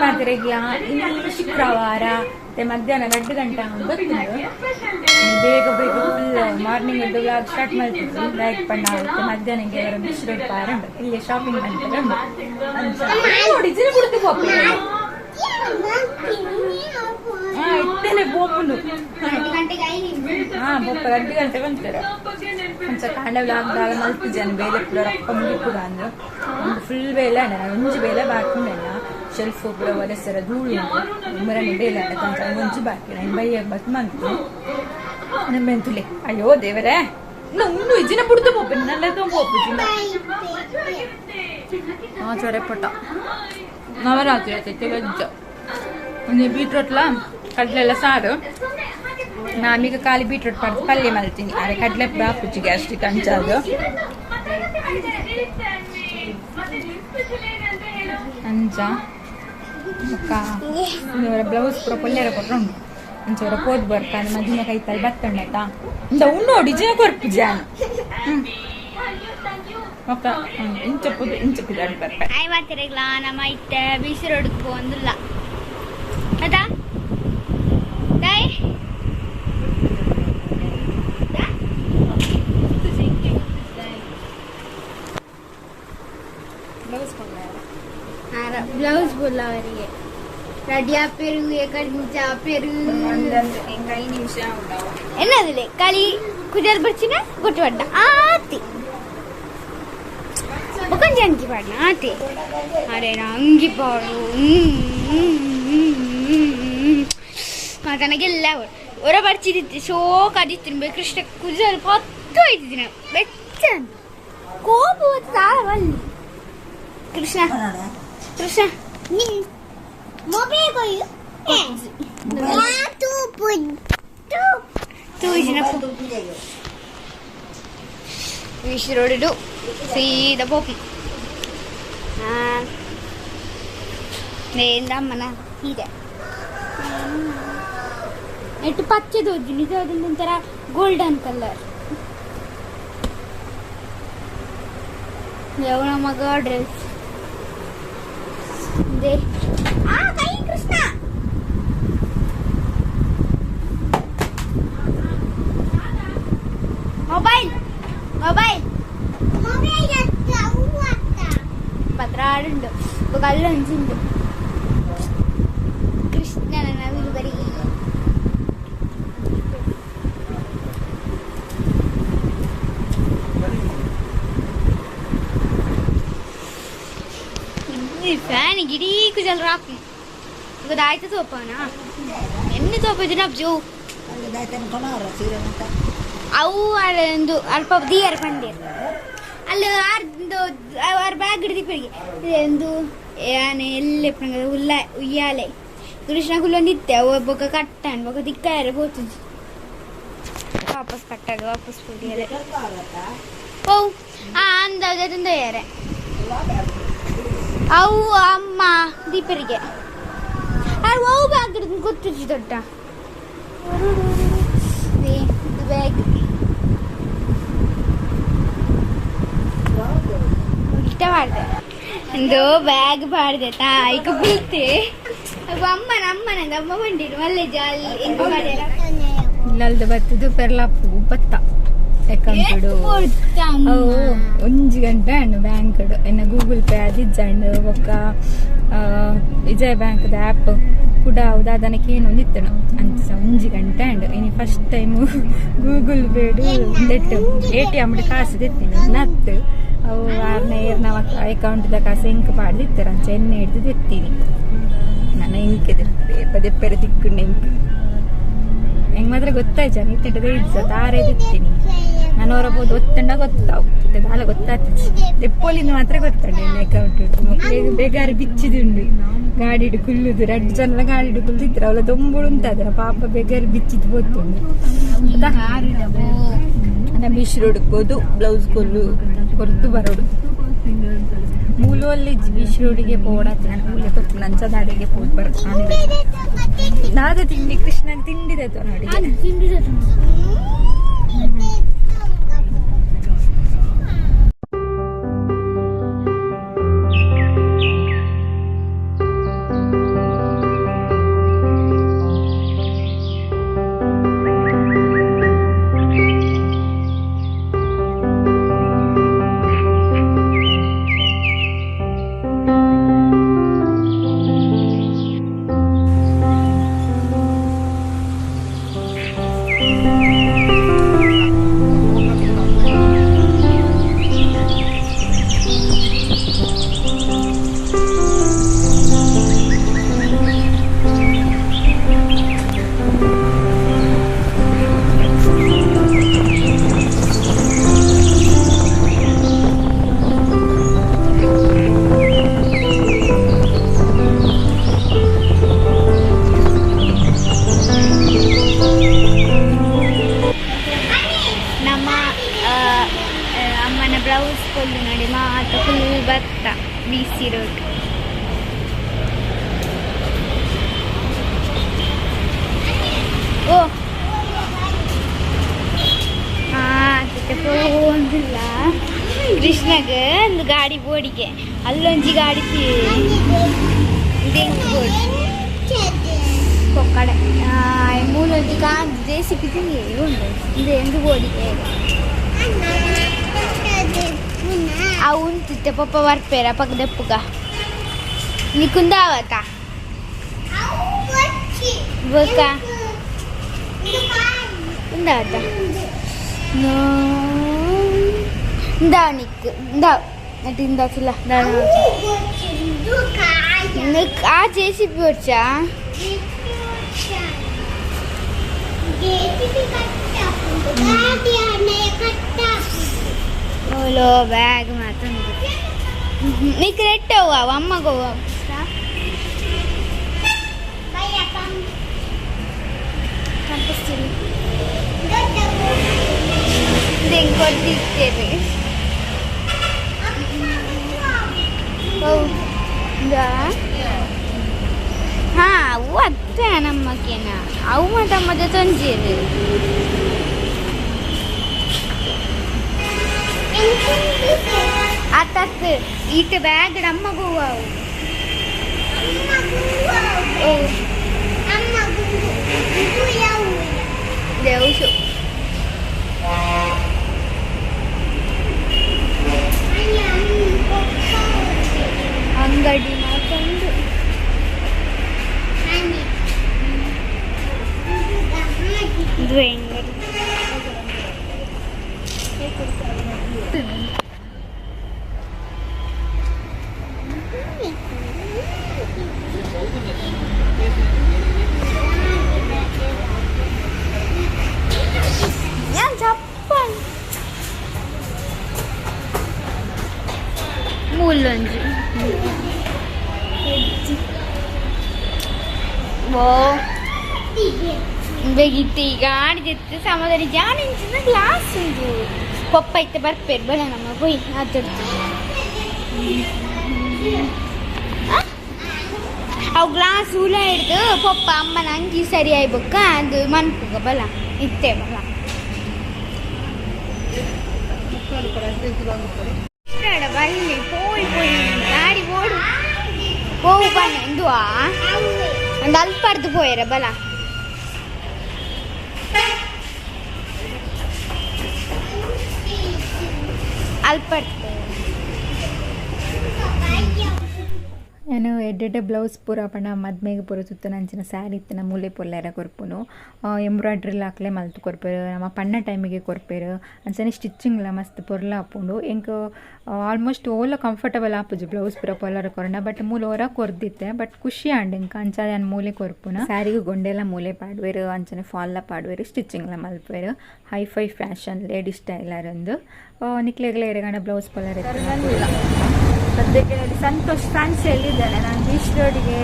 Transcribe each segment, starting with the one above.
ಮಾತ್ರೆಗ್ಲಾ ಇನ್ನು ಶುಕ್ರವಾರ ಮತ್ತೆ ಮಧ್ಯಾಹ್ನ 2 ಗಂಟೆ ಗೊತ್ತಿಲ್ಲ. ಬೇಗ ಬೇಗ ಫುಲ್ ಮಾರ್ನಿಂಗ್ ಎದ್ದು ವ್ಲಾಗ್ ಸ್ಟಾರ್ಟ್ ಮಾಡ್ತಿದ್ವಿ. ಲೈಕ್ ಪಣ್ಣ ಮತ್ತೆ ಮಧ್ಯಾಹ್ನಕ್ಕೆ ಅವರ ಬಿಸಿ ರೋಡ್ ಪಾರಂಡು ಇಲ್ಲಿ ಶಾಪಿಂಗ್ ಮಾಡ್ತಾರೆ. ನೋಡಿ ಜಿನ ಕುಡ್ತು ಪೋಪು. ಹಾ ಇತ್ತೇನೆ ಪೋಪುನು. ಹಾ ಪೋಪ 2 ಗಂಟೆ ಬಂತಾರೆ. ಒಂಚ ಕಾಂಡ ವ್ಲಾಗ್ ದಾಲ ಮಲ್ತು ಜನ ಬೇಲೆ ಪೂರ ರಪ್ಪ ಮುಗಿಪುಗ ಅಂದ್ರು. ಒಂದು ಫುಲ್ ಬೇಲೆ ಅಣ್ಣ ಒಂಜಿ ಬೇಲೆ ಬಾಕಿ ಉಂಡಣ್ಣ. ಶೆಲ್ಫ್ ಪೂರ ಒರೆಸರ ಧೂಳು ಉಂಡು ಬೇಲೆ ಅಣ್ಣ ತಂಚ ಒಂಜಿ ಬಾಕಿ ನಾನು ಬೈಯ ಬತ್ ಮಂತು ನಮ್ಮೆಂತುಲೆ. ಅಯ್ಯೋ ದೇವರೇ ಉಂಡು ಇಜ್ಜಿನ ಬುಡ್ದು ಪೋಪು ನಲ್ಲ ಪೋಪು ಜಿನ. ಹಾ ಚೊರೆ ಪೊಟ್ಟ ನವರಾತ್ರಿ ಆತೈತೆ ವೆಜ್ ಒಂದು ಬೀಟ್ರೋಟ್ಲ ಕಡಲೆಲ್ಲ ಸಾರು. ನಾನೀಗ ಖಾಲಿ ಬೀಟ್ರೋಟ್ ಪಡ್ದು ಪಲ್ಯ ಮಲ್ತೀನಿ. ಅರೆ ಕಡಲೆ ಬಾಪುಜಿ ಗ್ಯಾಸ್ಟ್ರಿಕ್ ಅಂಚಾದು ಅಂಚ ಬೊಕ್ಕ ಬ್ಲೌಸ್ ಪೂರ ಪೊಲ್ಯರ ಕೊಟ್ರೆ ಉಂಟು. ಅಂಚ ಪೋದ್ ಬರ್ತಾನೆ ಮದಿಮ ಕೈತಲ್ ಬತ್ತಂಡತ ಇಂದ ಉಣ್ಣು ಡಿಜನ ಕೊರ್ಪು ಜಾನ್. ಬೊಕ್ಕ ಇಂಚ ಪುದು ಇಂಚ ಪಿದಾಡಿ ಬರ್ಪೆ. ಆಯ್ ಮಾತಿರಗ್ಲಾ ನಮ್ಮ ಇತ್ತೆ ಬಿಸಿ ರೋಡ್ಗೆ ಪೋಂದುಲ್ಲ ಅದಾ ದಾಯ್ ಬ್ಲೌಸ್ ಬ್ಲೌಸ್ ಬೋಲ್ಲ ಅವರಿಗೆ ರೆಡಿ ಆಪೇರು ಕಂಚ ಆಪೇರು ಐದು ನಿಮಿಷ ಉಂಡವ. എന്നതില്ലേ കളി കുജാൽ ಬರ್ಚಿನ ಗೊಟ್ಟು ಪಡ್ಡ ಆತಿ ಒಂಜಿ ಅಂಗಿ ಪಾಡ್ನ ಆತಿ ಅರೆ ಅಂಗಿ ಪಾಡು ಮಾತನಗೆಲ್ಲ ಹೊರ ಬರ್ಚಿದಿತ್ತು ಶೋಕ್ ಅದಿತ್ತು ಕೃಷ್ಣ ಕುಜಲ್ ಪತ್ತು ಆಯ್ತಿದ್ದಿನ ಬೆಚ್ಚ ಕೋಪ ತಾಳವಲ್ಲಿ ಕೃಷ್ಣ ಕೃಷ್ಣ ಮೊಬೈಲ್ ತೂಜಿನ ವಿಶ್ ರೋಡ್ ಸೀದಾ ಪೋಪಿ ಅಮ್ಮನ ಹೀರೆ ನೆಟ್ಟು ಪಚ್ಚೆ ತೋಜುಂಡು ಇದು ಅದೊಂದು ಒಂಥರ ಗೋಲ್ಡನ್ ಕಲರ್. ಯಾವ ಮಗ ಡ್ರೆಸ್ ಆ ಕೈ ಕೃಷ್ಣ ಮೊಬೈಲ್ ಮೊಬೈಲ್ ಮೊಬೈಲ್ ಪತ್ರಾಡುಂಡು ಕಲ್ಲೊಂಜುಂಡು ಕೃಷ್ಣನ ನವಿಲು ಬರಿ. ಫ್ಯಾನ್ ಗಿಡೀ ಕುಜಲ್ ರಾಕು ಗೊತ್ತಾಯ್ತು ತೋಪನ ಎಣ್ಣೆ ತೋಪಿದಿನ ಜೋ ಅವು ಒಂದು ಅಲ್ಪ ದಿಯರ್ ಪಂಡೇರ್ ಅಲ್ಲಿ ಆರ್ದು ಆರ್ ಬ್ಯಾಗ್ ಹಿಡಿದು ಒಂದು ಯಾನೆ ಎಲ್ಲೆ ಉಲ್ಲ ಉಯ್ಯಾಲೆ ಕೃಷ್ಣ ಕುಲ್ಲೊಂದಿತ್ತೆ ಅವು ಬೊಕ್ಕ ಕಟ್ಟಾನ್ ಬೊಕ್ಕ ದಿಕ್ಕಾರೆ ಪೋತುಜಿ ವಾಪಸ್ ಕಟ್ಟಾಗ ವಾಪಸ್ ಪೋಡಿಯರೆ ಓ ಆ ಅಂದಾಜ ತಂದೆಯಾರೆ ಅವು ಅಮ್ಮ ದೀಪರಿಗೆ ಅವು ಬ್ಯಾಗ್ ಹಿಡಿದು ಗೊತ್ತುಜಿ ದೊಡ್ಡ ಬ್ಯಾಗ್ ಇಷ್ಟ ಮಾಡಿದೆ ಒಂದು ಬ್ಯಾಗ್ ಪಾಡ್ದೆ ತಾಯ್ಕ ಬುಲ್ತೆ ಅಮ್ಮನ ಅಮ್ಮನ ಅಮ್ಮ ಬಂಡಿರು ಮಲ್ಲೆ ಜಾಲಿ ಎಂಕ ಮಾಡ್ಯಾರ ಇಲ್ಲಲ್ದ ಬತ್ತದು ಪೆರ್ಲಾಪು ಬತ್ತ ಅಕೌಂಟ್ ಅವು ಒಂಜಿ ಗಂಟೆ ಹಣ್ಣು ಬ್ಯಾಂಕ್ ಎನ್ನ ಗೂಗಲ್ ಪೇ ಅದಿಜ್ಜಂಡು ಬೊಕ್ಕ ವಿಜಯ ಬ್ಯಾಂಕ್ದ ಆ್ಯಪ್ ಕೂಡ ದಾದನಕ್ಕೆ ಏನು ಒಂದಿತ್ತನು ಅಂಚ ಒಂಜಿ ಗಂಟೆ ಹಣ್ಣು ಇನಿ ಫಸ್ಟ್ ಟೈಮು ಗೂಗಲ್ ಪೇಡು ಒಂದೆಟ್ಟು ಎ.ಟಿ.ಎಮ್ ಕಾಸು ದೆತ್ತಿನಿ ನತ್ತು ಅವು ಆರ್ನ ಏರ್ನ ಅಕೌಂಟ್ದ ಕಾಸು ಎಂಕ್ ಪಾಡ್ದಿತ್ತರ ಅಂಚ ಎಣ್ಣೆ ಹಿಡ್ದು ದೆತ್ತೀನಿ ನಾನು ಎಂಕ್ ದೆಪ್ಪೆರೆ ತಿಕ್ಕುಂಡು ಎಂಕ್ ಹೆಂಗ್ ಮಾತ್ರ ಗೊತ್ತಾಯ್ತು ಇತ್ತಿಟ್ಟದೆ ಇಜ್ಜ ತಾರೆ ದಿತ್ತೀನಿ ನಾನು ಹೊರಬೋದು ಒತ್ತಂಡ ಗೊತ್ತಾವು ದಾಲ ಗೊತ್ತಾಗ್ತದೆ ದೆಪ್ಪೋಲಿಂದ ಮಾತ್ರ ಗೊತ್ತಂಡೆ ಎನ್ನ ಅಕೌಂಟ್ ಮಕ್ಕಳಿಗೆ ಬೇಗಾರು ಬಿಚ್ಚಿದುಂಡು ಗಾಡಿಡು ಕುಲ್ಲುದು ರಡ್ಡು ಜನ ಗಾಡಿಡು ಕುಲ್ದಿದ್ರು ಅವಳ ದೊಂಬುಳು ಉಂಟಾದ್ರ ಪಾಪ ಬೇಗಾರು ಬಿಚ್ಚಿದ್ ಪೋತುಂಡು ನನ್ನ ಬಿಶ್ ರೋಡ್ಕೋದು ಬ್ಲೌಸ್ ಕೊಲ್ಲು ಕೊರ್ದು ಬರೋಡು ಮೂಲಲ್ಲಿ ಬಿಶ್ ರೋಡಿಗೆ ಪೋಡಾತ ನಾನು ಮೂಲೆ ಕೊರ್ಪು ನಂಚದಾಡಿಗೆ ಪೋದ್ ಬರ್ ನಾದ ತಿಂಡಿ ಕೃಷ್ಣನ್ ತಿಂಡಿದೆ ನೋಡಿ. ಕೃಷ್ಣಗ ಒಂದು ಗಾಡಿ ಬೋಡಿಗೆ ಅಲ್ಲೊಂಜಿ ಗಾಡಿ ಬೋಡಿ ಕೊಕ್ಕಡೆ ಮೂಲೊಂಜಿ ಕಾಂದು ಜೆಸಿಪಿ ತಿಂಗಿ ಉಂಡು ಇದು ಎಂದು ಬೋಡಿಗೆ ಅವು ಉಂತಿತ್ತೆ ಪಪ್ಪ ಬರ್ಪೇರ ಪಕ್ಕ ದೆಪ್ಪುಗ ನಿಕುಂದಾವತ ಬೊಕ್ಕ ಉಂದಾವತ ಇಂದಾವ ನಿಕ್ ಇಂದಾವ್ ಅటు ಇಂದಾಚಿಲ್ಲ ಆ ಜೆಸಿಪಿ వచ్చా ಓಲೋ ಬ್ಯಾಗ್ ಮಾತಂದು నీకు రెట్ అవ్వ అమ్మకు కనిపిస్తుంది ఇది ఇంకోటి తీసేది ಹಾ ಅವು ಅತ್ತೆ ನಮ್ಮಕ್ಕೇನ ಅವು ಮತ್ತೆ ತೊಂಜಿರು ಅತ್ತತ್ತು ಈತ ಬ್ಯಾಗ್ ನಮ್ಮಗೂ ಅವು ಓ ದೇವ್ಸು ಅಂಗಡಿ ಮಾತಂದು ಇದು ಅಂಗಡಿ ഞാൻ ചപ്പാണ് ಮೂಲೊಂಜಿ ಓ ಬೇಗಿತ್ತು ಈಗ ಆಡಿದಿತ್ತು ಸಮಾಧಾನ ಜಾನಿಂಚಿನ ಗ್ಲಾಸ್ ಉಂಟು ಪಪ್ಪ ಇತ್ತೆ ಬರ್ಪೇರು ಬಲ ನಮ್ಮ ಪೊಯ್ ಆತಡ್ತು ಅವು ಗ್ಲಾಸ್ ಉಲ ಹಿಡ್ದು ಪಪ್ಪ ಅಮ್ಮನ ಅಂಗಿ ಸರಿ ಆಯ್ಬೊಕ್ಕ ಅದು ಮನ್ಪುಗ ಬಲ ಇತ್ತೆ ಬಲ ಬಲ್ಲಿ ಪೋಯ್ ಪೋಯ್ ಗಾಡಿ ಓಡು ಹೋಗು ಬನ್ನಿ ಇಂದುವಾ ಒಂದು ಅಲ್ಪರ್ದು ಪೋಯರ ಬಲ ಅಲ್ಪರ್ದು ನಾನು ಎಡ್ಡೆಡ್ಡೆ ಬ್ಲೌಸ್ ಪೂರ ಪಂಡ ಮದ್ಮೆಗೆ ಪೂರ ಸುತ್ತನ ಅಂಚಿನ ಸ್ಯಾರಿ ಇತ್ತಿನ ಮೂಲೆ ಪೊಲ್ಲೆರ ಕೊರ್ಪುನು ಎಂಬ್ರಾಯ್ಡ್ರಿ ಹಾಕ್ಲೆ ಮಲ್ತ್ ಕೊರ್ಪೆರು ನಮ್ಮ ಪಣ್ಣ ಟೈಮಿಗೆ ಕೊರ್ಪೆರು ಅಂಚನೆ ಸ್ಟಿಚ್ಚಿಂಗ್ಲ ಮಸ್ತ್ ಪೊರ್ಲ ಆಪುಂಡು ಎಂಕ್ ಆಲ್ಮೋಸ್ಟ್ ಓಲ ಕಂಫರ್ಟಬಲ್ ಆಪುಜಿ ಬ್ಲೌಸ್ ಪೂರ ಪೊಲ್ಲರ ಕೊರ್ನ ಬಟ್ ಮೂಲ ಓರ ಕೊರ್ದಿತ್ತೆ ಬಟ್ ಖುಷಿ ಆಂಡ್ ಎಂಕ್ ಅಂಚ ಯಾನ್ ಮೂಲೆ ಕೊರ್ಪುನ ಸ್ಯಾರಿಗೆ ಗೊಂಡೆಲ ಮೂಲೆ ಪಾಡುವೆರು ಅಂಚನೆ ಫಾಲ್ಲ ಪಾಡುವೆರು ಸ್ಟಿಚ್ಚಿಂಗ್ಲ ಮಲ್ಪುವೆರು hi fi fashion ladies tailor ಒಂದು ನಿಕ್ಲೆಗ್ಲ ಎರೆಗಣ ಬ್ಲೌಸ್ ಪೊಲ್ಲರ ಸದ್ಯಕ್ಕೆ ನೋಡಿ ಸಂತೋಷ್ ಫ್ಯಾನ್ಸಿಯಲ್ಲಿದ್ದಾನೆ. ನಾನು ಬೀಚ್ ರೋಡಿಗೆ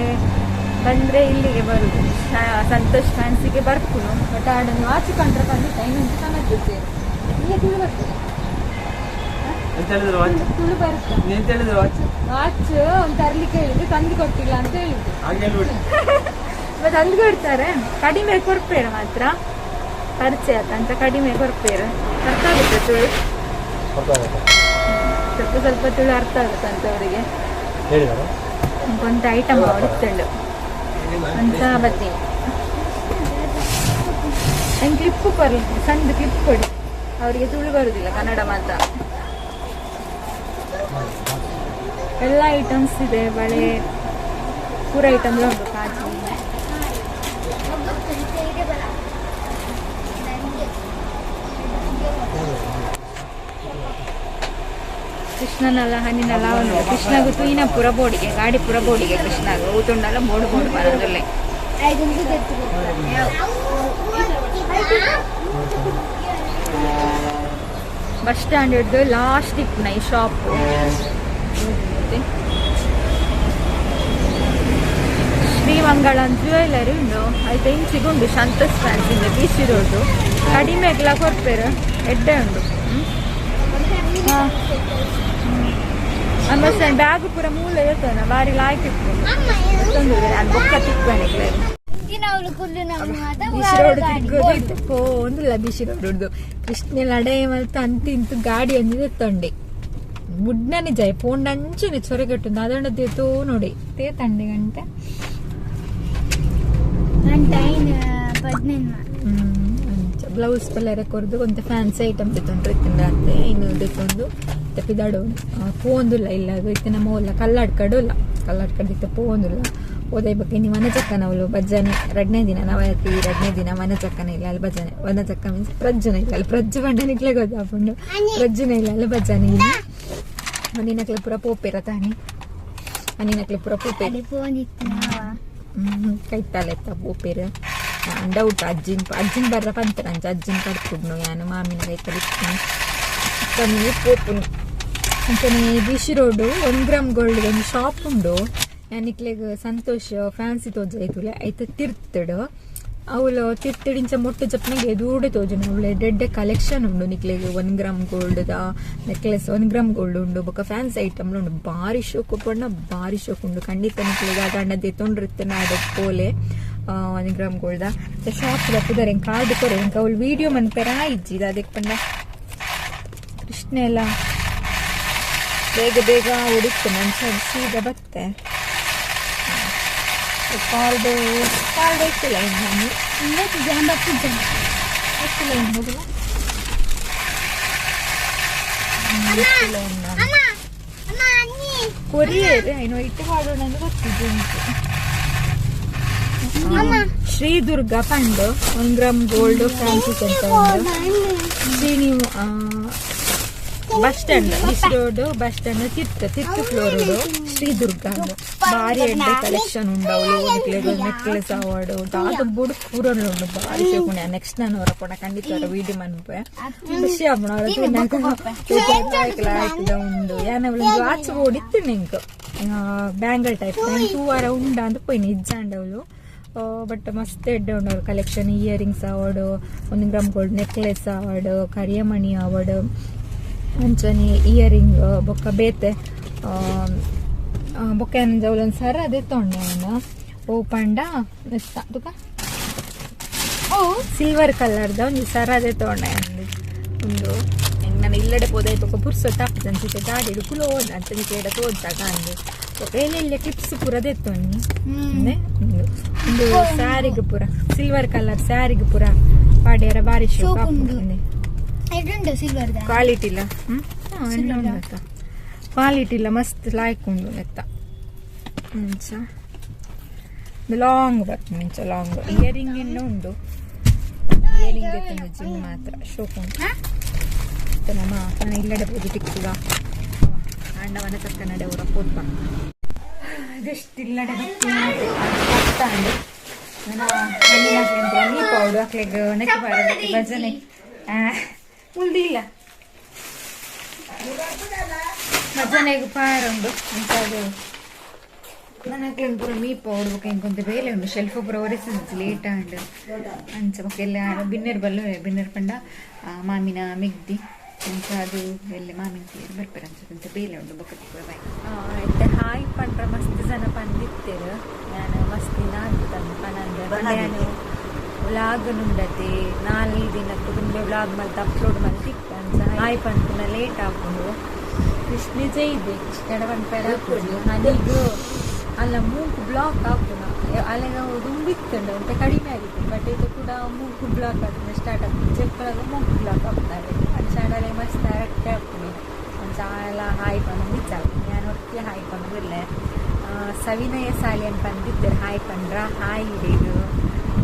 ಬಂದರೆ ಇಲ್ಲಿಗೆ ಬರುದು, ಸಂತೋಷ್ ಫ್ಯಾನ್ಸಿಗೆ ಬರ್ಪುನು. ಬಟ್ ಆಡನ್ನು ಆಚೆ ಕಂಡ್ರೆ ಬಂದು ಟೈಮ್ ಅಂತ ಕಾಣುತ್ತಿದ್ದೇನೆ. ಈಗ ತುಳು ಬರ್ತದೆ, ತುಳು ಬರ್ತದೆ. ವಾಚ್ ಒಂದು ತರ್ಲಿಕ್ಕೆ ಹೇಳಿದ್ದು ತಂದು ಕೊಟ್ಟಿಲ್ಲ ಅಂತ ಹೇಳಿದ್ದು. ಮತ್ತೆ ತಂದು ಕೊಡ್ತಾರೆ, ಕಡಿಮೆ ಕೊರ್ಪೇರು ಮಾತ್ರ. ಪರಿಚಯ ಅಂತ ಕಡಿಮೆ ಕೊರ್ಪೇರು. ಅರ್ಥ ಆಗುತ್ತೆ ತುಳು ಸ್ವಲ್ಪ ಸ್ವಲ್ಪ, ತುಳು ಅರ್ಥ ಆಗುತ್ತೆ ಅಂತ ಅವರಿಗೆ. ಒಂದು ಐಟಮ್ ಹೊಡಿತುಂಡು ಅಂತ ಬತ್ತೀನಿ. ನಂಗೆ ಕ್ಲಿಪ್ ಕೊರಲಿ, ಸಣ್ಣ ಕ್ಲಿಪ್ ಕೊಡಿ. ಅವರಿಗೆ ತುಳು ಬರುದಿಲ್ಲ, ಕನ್ನಡ ಮಾತ್ರ. ಎಲ್ಲ ಐಟಮ್ಸ್ ಇದೆ, ಬಳೆ ಪೂರ ಐಟಮ್ ಉಂಟು, ಕಾಜಿ. ಕೃಷ್ಣನಲ್ಲ ಹನಿನಲ್ಲ ಅವನು ಕೃಷ್ಣಗು ತೂಯಿನ ಪುರ ಬೋಡಿಗೆ ಗಾಡಿ ಪುರ ಬೋಡಿಗೆ ಕೃಷ್ಣಗ ಊತುಂಡಲ್ಲ ಬೋಡು ಬೋಡು ಬರೋದಿಲ್ಲ. ಬಸ್ ಸ್ಟ್ಯಾಂಡ್ ಹಿಡ್ದು ಲಾಸ್ಟ್ ಇಪ್ಪುನ ಈ ಶಾಪ್. ಶ್ರೀಮಂಗಳ ಜ್ಯುವೆಲರಿ ಉಂಡು. ಐತೆ ಇಂಚಿಗುಂಡು ಸಂತೋಷ್ ಫ್ಯಾನ್ಸಿಂದ ಬೀಚ್ ರೋಡು. ಕಡಿಮೆಗ್ಲ ಕೊರ್ಪೇರು, ಎಡ್ಡೆ ಉಂಡು. ಆಮೇಲೆ ಬ್ಯಾಗ್ ಪೂರ ಮೂಲ ಇರ್ತದೆ, ಬಾರಿ ಲಾಯ್ಕ್ ಇತ್ತು. ನಾನು ಬೊಕ್ಕ ತಿಕ್ಕನೆ. ಬಿಸಿ ರೋಡ್ ತಿರ್ಗೋದು ಒಂದಿಲ್ಲ. ಬಿಸಿ ರೋಡ್ ಹಿಡ್ದು ಕೃಷ್ಣ ಲಡೈ ಮಲ್ತ ಅಂತ ಇಂತು ಗಾಡಿ ಒಂದಿದೆ ತೊಂಡೆ. ಬುಡ್ನನೆ ಜಯ ಪೋಂಡಂಚನೆ ಚೊರೆಗಟ್ಟು ಅದಣ್ಣ ತೇತೋ ನೋಡಿ ತೇ ತಂಡಿ ಗಂಟೆ. 15. ಬ್ಲೌಸ್ ಪಲ್ಲೆರೆ ಕೊರ್ದು ಒಂತೆ ಫ್ಯಾನ್ಸಿ ಐಟಮ್ ತೆತ್ತೊಂಡ್ರೆ ಇತ್ತಿಂದ ಇನ್ನು ದೆತ್ತೊಂದು ತೆಪ್ಪಿದಾಡು ಪೋಂದುಲ್ಲ ಇಲ್ಲ ಅದು ಇತ್ತೆ ನಮ್ಮ ಓಲ್ಲ ಕಲ್ಲಾಡ್ಕಡುಲ್ಲ ಕಲ್ಲಾಡ್ಕಡ್ ಇತ್ತೆ ಪೋಂದುಲ್ಲ ಓದೈ ಬಗ್ಗೆ ನೀವು ವನಚಕ್ಕನ ಅವಳು ಭಜನೆ ರಡ್ನೇ ದಿನ ನವರಾತ್ರಿ ರಡ್ನೇ ದಿನ ವನಚಕ್ಕನ ಇಲ್ಲ ಅಲ್ಲಿ ಭಜನೆ. ವನಚಕ್ಕ ಮೀನ್ಸ್ ಪ್ರಜ್ಜನ ಇಲ್ಲ ಅಲ್ಲಿ ಪ್ರಜ್ಜ ಬಂಡನಿಕ್ಲೆ ಗೊತ್ತಾಪುಂಡು ಪ್ರಜ್ಜನ ಇಲ್ಲ ಅಲ್ಲಿ ಭಜನೆ ಇಲ್ಲ ಮನಿನಕ್ಲೆ ಪೂರ ಪೋಪೇರ ತಾನಿ ಮನಿನಕ್ಲೆ ಪೂರ ಪೋಪೇರ ಕೈತಾಲೆತ್ತ ಪೋಪೇರು ಡೌಟ್ ಅಜ್ಜಿನ ಅಜ್ಜಿನ ಬರ್ರ ಪಂತರ ಅಂಚ ಅಜ್ಜಿನ ಕಡ್ಪುಡ್ನು ಯಾನು ಮಾಮಿನ ಕೈತಲ್ ಇಪ್ಪುನು ಕಮ್ಮಿ ಪೋಪುನು. ಅಂಚನೆ ಬಿಸಿ ರೋಡು 1 ಗ್ರಾಮ್ ಗೋಲ್ಡ್ ಒಂದು ಶಾಪ್ ಉಂಡು. ಯಾನಿಕ್ಲೆಗ್ ಸಂತೋಷ್ ಫ್ಯಾನ್ಸಿ ತೋಜೈತುಲೆ ಐತ ತಿರ್ತಡು ಅವಳು ತಿರ್ತಡಿಂಚ ಮೊಟ್ಟೆ ಜಪ್ಪನಾಗ ಎದುರುಡೆ ತೋಜುನು ಅವಳು ಎಡ್ಡೆಡ್ಡೆ ಕಲೆಕ್ಷನ್ ಉಂಡು ನಿಕ್ಲೆಗ್ 1 gram gold the necklace 1 gram gold ಉಂಡು ಬೊಕ ಫ್ಯಾನ್ಸಿ ಐಟಮ್ ಉಂಡು ಬಾರಿ ಶೋಕು ಪಂಡ ಬಾರಿ ಶೋಕು ಉಂಡು ಖಂಡಿತ ನಿಕ್ಲೆಗ್ ಅದಾಂಡ ದೆತ್ತೊಂಡಿರುತ್ತೆ ನಾಡು ಪೋಲೆ 1 ಗ್ರಾಮ್ ಗೋಲ್ಡ್ the shop ದಪ್ಪುದಾರೆ ಕಾರ್ಡ್ ಕೊರೆ ಎಂಕ್ ಅವಳು ವಿಡಿಯೋ ಮನ್ಪೆರ ಇಜ್ಜಿ ಅದಕ್ಕೆ ಪಂಡ ಕೃಷ್ಣ ಎಲ್ಲ ಬೇಗ ಬೇಗ ಉಡುತ್ತೆ ಮನುಷ್ಯ ಸೀದಾ ಬತ್ತೆ ಕಾರ್ಡ್ ಕಾರ್ಡ್ ಎಷ್ಟು ಲೈನ್ ನಾನು ಎಷ್ಟು ಲೈನ್ ಹೋಗಲ್ಲ ಕೊರಿಯರ್ ಏನೋ ಇಟ್ಟು ಮಾಡೋಣ ಅಂದ್ರೆ ಗೊತ್ತಿದ್ದು. ಶ್ರೀ ದುರ್ಗಾ ಪಂಡ್ 1 gram gold fancy centre Shri bus stand B C road bus stand ತಿರ್ತ ತಿರ್ತು ಫ್ಲೋರ್ ಶ್ರೀ ದುರ್ಗಾ ಬಾರಿ ಎಡ್ಡೆ ಕಲೆಕ್ಷನ್ ಉಂಡು ಅವಳು ನೆಕ್ಲೆಸ್ ಅವಾರ್ಡ್ ದಾದ ಬುಡ್ ಪೂರ ಉಂಡು ಬಾರಿ ಶೋಕುಂಡು. ನೆಕ್ಸ್ಟ್ ನಾನು ಅವರ ಪೋಣ ಖಂಡಿತ ಅವರ ವೀಡಿಯೋ ಮನ್ಪೆ ಖುಷಿ ಆಪುಂಡು ಅವರ ತೂನಾಗ ಉಂಡು ಯಾನ್ ಅವಳು ವಾಚ್ ಬೋರ್ಡ್ ಇತ್ತು ನಿಂಕ್ ಬ್ಯಾಂಗಲ್ ಟೈಪ್ ತೂ ವಾರ ಉಂಡ ಅಂತ ಪೋಯಿನಿ ಇಜ್ಜಾಂಡ ಅವಳು ಬಟ್ ಮಸ್ತ್ ಎಡ್ಡೆ ಉಂಡು ಅವ್ರ ಕಲೆಕ್ಷನ್ ಇಯರಿಂಗ್ಸ್ ಆವಡ್ 1 ಗ್ರಾಮ್ ಗೋಲ್ಡ್ ನೆಕ್ಲೆಸ್ ಆವಡ್ ಕರಿಯಮಣಿ ಆವಡ್ ಅಂಚನೆ ಇಯರಿಂಗ್ ಬೊಕ್ಕ ಬೇತೆ ಬೊಕ್ಕ ಏನಂದ್ರೆ ಅವಳೊಂದು ಸರ ಅದೇ ತೊಂಡೆ ಅವನು ಓ ಪಂಡ ತುಕ ಸಿಲ್ವರ್ ಕಲರ್ದ ಒಂದು ಸರ ಅದೇ ತೊಂಡೆ ಒಂದು ನಾನು ಇಲ್ಲಡೆ ಪೋದೆ ಬೊಕ್ಕ ಪುರ್ಸೊತ್ತು ಅನ್ಸುತ್ತೆ ಗಾಡಿ ಕುಲೋ ಅಂತ ನಿಕ್ಲೆಡ ತೋದ್ದಾಗ ಅಂದು ಬೊಕ್ಕ ಎಲ್ಲೆಲ್ಲ ಕ್ಲಿಪ್ಸ್ ಪೂರ ದೆತ್ತೊನ್ನಿ ಒಂದು ಒಂದು ಸ್ಯಾರಿಗೆ ಪೂರ ಸಿಲ್ವರ್ ಕಲರ್ ಸ್ಯಾರಿಗೆ ಪೂರ ಪಾಡ್ಯಾರ ಬಾರಿ ಶೋಕ್ ಕ್ವಾಲಿಟಿ ಇಲ್ಲ ಕ್ವಾಲಿಟಿ ಇಲ್ಲ ಮಸ್ತ್ ಲಾಯ್ಕ್ ಉಂಡು ನೆತ್ತ ಮುಂಚ ಲಾಂಗ್ ಬರ್ತದೆ ಮುಂಚೆ ಲಾಂಗ್ ಇಯರಿಂಗ್ ಇನ್ನು ಉಂಡು ಇಯರಿಂಗ್ ಜಿಮ್ ಮಾತ್ರ ಶೋಕ್ ಉಂಟು. ನಮ್ಮ ನಾನು ಇಲ್ಲಡೆ ಹೋಗಿ ಟಿಕ್ಕುಗ ಅಂಡವನ ತಕ್ಕ ನಡೆ ಅವರ ಪೋತ್ಪ ಜಸ್ಟ್ ಇಲ್ಲಡೆ ಬರ್ತಾಂಡು ನನ್ನ ನೀ ಪೌಡು ಅಕ್ಲೆಗ್ ನೆಕ್ ಬಾರದು ಭಜನೆ ಉಳ್ದಿಲ್ಲ ಭಜನೆಗೆ ಪಾರುಂಡು ಅಂತಾದು ನನ್ನ ಪೂರ ಮೀ ಪೌಡು ಬೊಕ ಇಂಕೊಂತೆ ಬೇಲೆ ಉಂಡು ಶೆಲ್ಫ್ ಪೂರ ಒರೆಸಿದ್ದು ಲೇಟ್ ಆಂಡ್ ಅಂಚ ಬೊಕ ಎಲ್ಲ ಬಿನ್ನೆರ್ ಬಲ್ಲು ಬಿನ್ನೆರ್ ಪಂಡ ಮಾಮಿನ ಮಿಗ್ದಿ ಅಂಚ ಅದು ಎಲ್ಲ ಮಾಮಿನ ತೀರು ಬರ್ಪೆರ್ ಅಂಚ ಅಂಚ ಬೇಲೆ ಉಂಡು ಬೊಕ ಬಾಯ್. ಇತ್ತೆ ಹಾಯ್ ಪಂಡ್ರ ಮಸ್ತ್ ಜನ ಪಂದಿತ್ತೇರು ನಾನು ಮಸ್ತ್ ದಿನ ಆಗ್ತದೆ ಪನಂದೆ ನಾನು ವ್ಲಾಗ್ ನುಂಡತಿ 4 ದಿನಕ್ಕೆ ತುಂಬೆ ವ್ಲಾಗ್ ಮಲ್ತ್ ಅಪ್ಲೋಡ್ ಮಲ್ತಿತ್ತು ಅಂಚ ಹಾಯ್ ಪನ್ಪುನ ಲೇಟ್ ಆಪುಂಡು. ಕೃಷ್ಣ ಜೈದೆ ಕೃಷ್ಣಡ ಪನ್ಪೆರ ಹನಿಗೂ ಅಲ್ಲ ಮೂಕು ಬ್ಲಾಕ್ ಆಪುನ ಅಲ್ಲೆಗ ದುಂಬಿತ್ತುಂಡು ಅಂತ ಕಡಿಮೆ ಆಗಿತ್ತು ಬಟ್ ಇದು ಕೂಡ ಮೂಕು ಬ್ಲಾಕ್ ಆಪುನ ಸ್ಟಾರ್ಟ್ ಆಗ್ತದೆ ಚೆಪ್ಪಲಾಗ ಮೂಕು ಬ್ಲಾಕ್ ಆಪುನಾರೆ ಅಂಚಾಡಲೆ ಮಸ್ತ್ ಅರಟ್ಟೆ ಆಪುನಿ ಅಂಚ ಎಲ್ಲ ಹಾಯ್ ಪನ್ನೊಂದು ಇಚ್ಚಾಗ ನಾನು ಒಟ್ಟಿಗೆ ಹಾಯ್ ಪನ್ನೊಂದಿಲ್ಲ. ಸವಿನಯ ಸಾಲಿಯನ್ ಪಂದಿತ್ತೇರು ಹಾಯ್ ಪಂಡ್ರ ಹಾಯ್ ಇಡೀರು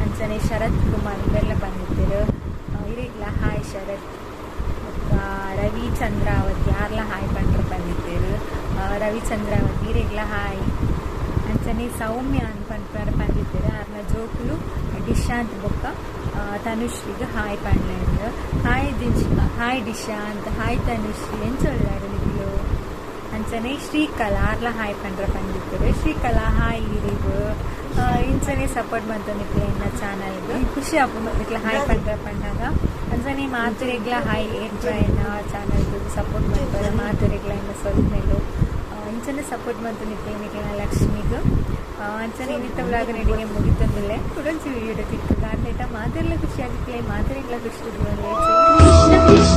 ಅಂಚನೆ ಶರತ್ ಕುಮಾರ್ ಇವೆಲ್ಲ ಬಂದಿತ್ತೇರು ಇರಿಗ್ಲ ಹಾಯ್ ಶರತ್ ರವಿ ಚಂದ್ರಾವತಿ ಯಾರ್ಲ ಹಾಯ್ ಪಂಡ್ರ ಬಂದಿತ್ತೇರು ರವಿ ಚಂದ್ರಾವತಿ ಇರಿಗ್ಲ ಹಾಯ್ ಅಂಚನೆ ಸೌಮ್ಯ ಅಂತ ಪನ್ಪರ ಬಂದಿತ್ತೇರು ಆರ್ನ ಜೋಕುಲು ಡಿಶಾಂತ್ ಬೊಕ್ಕ ತನುಶ್ರೀಗ್ ಹಾಯ್ ಪಂಡ್ಲೇಂದು hi Dish hi Dishanth hi Tanushree ಎಂಚೊಳ್ಳಾರು ನಿಕ್ಲು ಅಂಚನೆ ಶ್ರೀಕಲಾ ಆರ್ಲ ಹಾಯ್ ಪಂಡ್ರ ಬಂದಿತ್ತೇರು ಶ್ರೀಕಲಾ ಹಾಯ್ ಇರಿಗು ಇಂಚನೆ ಸಪೋರ್ಟ್ ಮಂತ ನಿಕ್ಲೆ ಎನ್ನ ಚಾನಲ್ಗ್ ಖುಷಿ ಆಪುಂಡು ನಿಕ್ಲೆ ಹಾಯ್ ಪಂಡ್ರ ಪಂಡಾಗ ಅಂಚನೆ ಮಾತುರೆಗ್ಲ ಹಾಯ್ ಏರ್ಪ ಎನ್ನ ಚಾನಲ್ಗ್ ಸಪೋರ್ಟ್ ಮಲ್ಪರ ಮಾತುರೆಗ್ಲ ಎನ್ನ ಸೊಲ್ಮೆಲು ಇಂಚನೆ ಸಪೋರ್ಟ್ ಮಂತು ನಿಕ್ಲೆ ನಿಕ್ಲೆನ ಲಕ್ಷ್ಮಿಗ್ ಅಂಚನೆ ಇನ್ನಿತ್ತ ವ್ಲಾಗ್ ನಡಿಗೆ ಮುಗಿತಂದಿಲ್ಲ ಕುಡೊಂಚಿ ವಿಡಿಯೋ ತಿಕ್ಕುಗ ಆತೇಟ ಮಾತೆರ್ಲ ಖುಷಿ ಆಗಿಕ್ಲೆ ಮಾತುರೆಗ್ಲ ಖುಷಿ. ಕೃಷ್ಣ ಕೃಷ್ಣ.